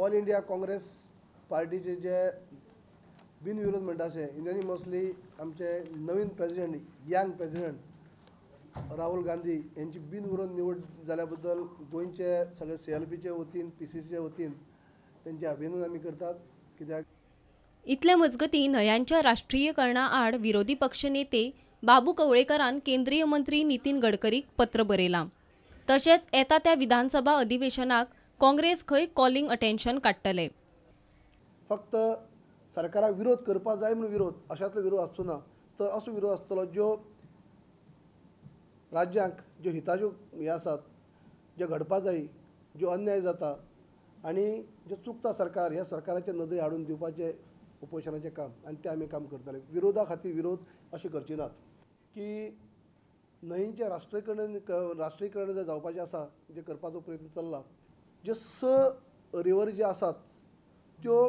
All India Congress पार्टीचे जे बिनविरोध म्हणटा अशें युनॅनिमसली आमचे नवीन president, young president Rahul Gandhi यांची बिनविरोध निवड जाल्या बद्दल गोंयचे सगळे सीएलपीचे वतीन, पीसीसीच्या वतीन तेंचे अभिनंदन आमी करतात. कित्याक इतले मजगतीं न्हंयांच्या राष्ट्रीयकरणा आड विरोधी पक्ष नेते बाबू कवळेकरान केंद्रीय मंत्री नितीन गडकरीक पत्र बरयलां. तशेंच येता त्या विधानसभा अधिवेशनाक काँग्रेस खंय कॉलिंग अटेन्शन काडटले. फक्त सरकाराक विरोध करपाक जाय म्हणून विरोध अशांतलो विरोध आसचो ना, तर असो विरोध आसतलो ज्यो राज्यांक ज्यो हिताच्यो हें आसात, ज्यो घडपा जाय, ज्यो अन्याय जाता आनी ज्यो चुकता सरकार, ह्या सरकाराच्या नदरे हाडून दिवपाचें उपोशणाचें काम, आनी तें आमी काम करतले. विरोधा खातीर विरोध अशें करचे नात की न्हंयेचें राष्ट्रीयकरण जें जावपाचें आसा, जें करपाचो प्रयत्न चल्ला, ज्यो 6 रिवर ज्यो आसात त्यो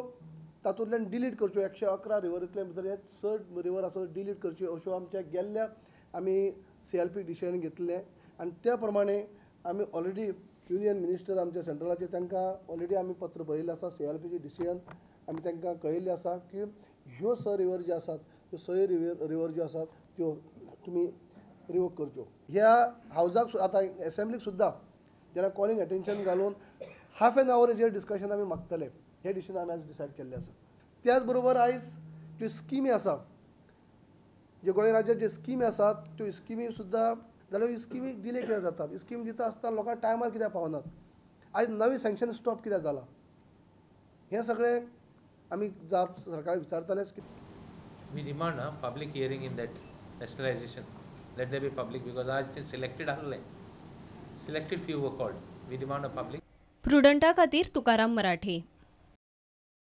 तातूंतल्यान डिलीट करच्यो. 111 रिवरींतल्या भितर हे 6 रिवर आसा डिलीट करच्यो अश्यो आमच्या गेल्ल्या आमी सीएलपी डिसिजन घेतलें आनी त्या प्रमाणे आमी ऑलरेडी युनियन मिनिस्टर आमच्या सेंट्रलाचे तांकां ऑलरेडी आमी पत्र बरयल्लें आसा. सीएलपीचें डिसिजन आमी तांकां कळयल्लें आसा की ह्यो 6 रिवर ज्यो आसात त्यो 6 रिवर ज्यो आसात त्यो तुमी रिवोक करच्यो. ह्या हावजाक आतां एसेंब्लीक सुद्दां जेन्ना कॉलिंग अटेन्शन घालून हाफ एन आवराचेर डिस्कशन आमी मागतले, हे डिसिजन आमी आज डिसायड केल्लें आसा. त्याच बरोबर आयज ज्यो स्किमी आसा, ज्यो गोंय राज्यात ज्यो स्किमी आसात त्यो स्किमी सुद्दां जाल्यार ह्यो स्किमी डिले कित्याक जातात? स्कीम दिता आसतना लोकांक टायमार कित्याक पावनात? आयज नवी सँक्शन स्टॉप कित्याक जाला? हें सगळें आमी जाप सरकाराक विचारतलेच. We demand a public hearing in that nationalization. Let there be public, because आज ते सिलेक्टेड आसले, selected few were called. We demand a public. प्रुडंटा खातीर तुकाराम मराठे.